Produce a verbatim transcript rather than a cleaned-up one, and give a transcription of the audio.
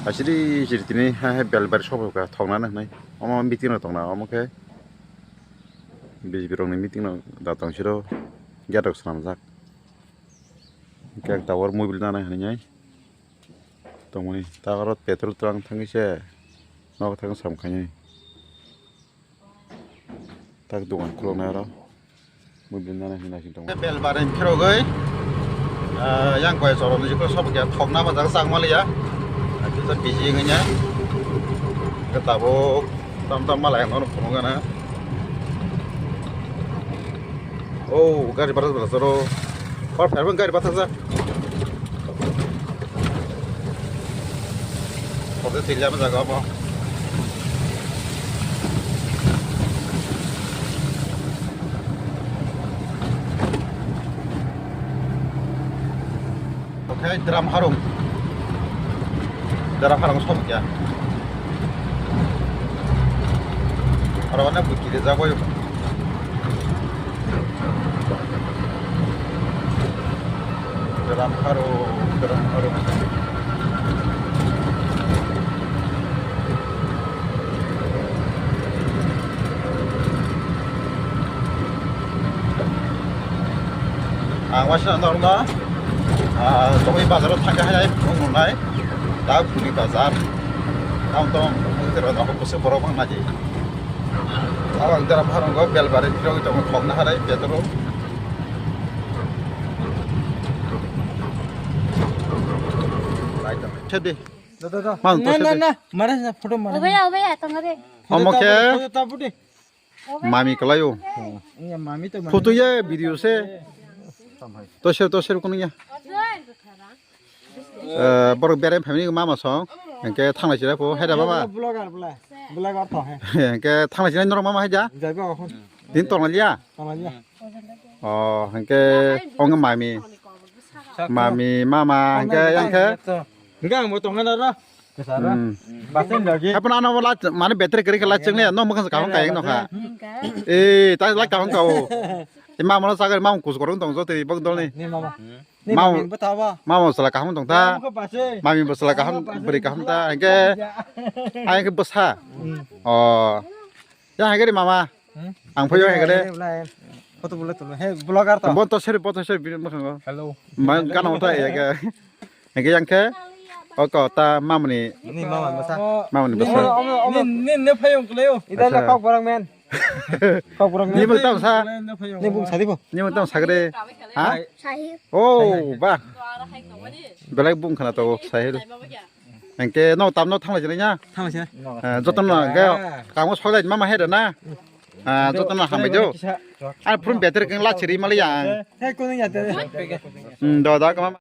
Asiri siri tini ha ha belbari sobo ka thokna na hnai. Omo meeting no tongna omo khe B J P rokni meeting no da tong siro gate rok swnamjak. Khe ang tabuk mobile nana hinwi tongmani ta oro petrol twlang thangwi se nok thang sam khainai. Tak dogan khuloknai oro. Mui bini nana hinwi naising tongo. Bel bareng phirogwi, ah, yang koi choro ni jikolo sobo khe thokna ma jaga chak maliya. Kisa busy wngya. Khe tabuk tam tam malai ang nono phunukgana. Oh, gari bathajak joro. Hor phaibw gari bathajak. Kok twi twi lama jaga omo. Oke, drum harung. Drum harung sok ya. Aro ane bukire jagoi. Drum harung, drum harung. Ang waisa norma, ah, tongwi bazaro thangkha hai, nung nungnai, ta phuli bazar, tam tong, tero no, bwswk borok bang naji. Abang dram harong go, bel bari, phirogwi tongo, thokna harai, petro. Sedi. Da, da, da. Mang to Na, na, sedi. Na, mara sa photo mara. Obeya, obeya, tongare. Omo khe. Photo ta, photo ta, photo. Mami kalai o. Iya, mami to mami. Photo ya, video se. Toser, toser kono ya. Eh, borok berai family mama song. Hingke thanglai sira po, haida baba. Vlogger, vlogger. Vlogger to hai. Hingke thanglai sira norok mama haida. Jaiba okon. Din tonglalia. Tonglalia. Oh, hingke ong mami. Mami, mama, hingke yang khe. Hingke ang bo tongna ro. Kesara. Hmm. Basen lagi. Apa nana wala mane battery kiri kala chengle no mukang kahung kayang no kha. Eh, ta la kahung kau. Ima mano sagar mam kus korong tong jote bok dol ni. Ni mama. Ni Mau- mami betawa. Mamo sala kaham tong ta. Mama ko base. Mami bo sala kaham, Mama base. Beri kaham ta. Hingke, Ya. Ai hingke besa. Hmm. Oh. Ya hingke ri mama. Hmm? Ang phayo hingke de. Belai, belai. Photo bule tulo. He, vlogger to. Bon to seri, bon to seri, bini mukhango. Hello. Ma, gana wata ya ke. Hingke yang ke. Oko ta mamani. Ni mama basa. Mamani Ni basa. Ni, ni, ni, ni phayung kelayo. Ida le Acha. Kok borang men. Kok borang men. Ni bung tam sa. Ni bung sadi bo. Ni bung tam sagre. Ha? Sahil. Oh, ba. Belai bung khana to Sahil. Hingke no tam no thanglai jani ya. Thanglai jani. Eh, joto no hingke kamo soilai mama hede na. Ah, joto no hambai jo. Kisa. Ar phun better keng la chiri mali yang. He kono ya te. Hmm, do da kama.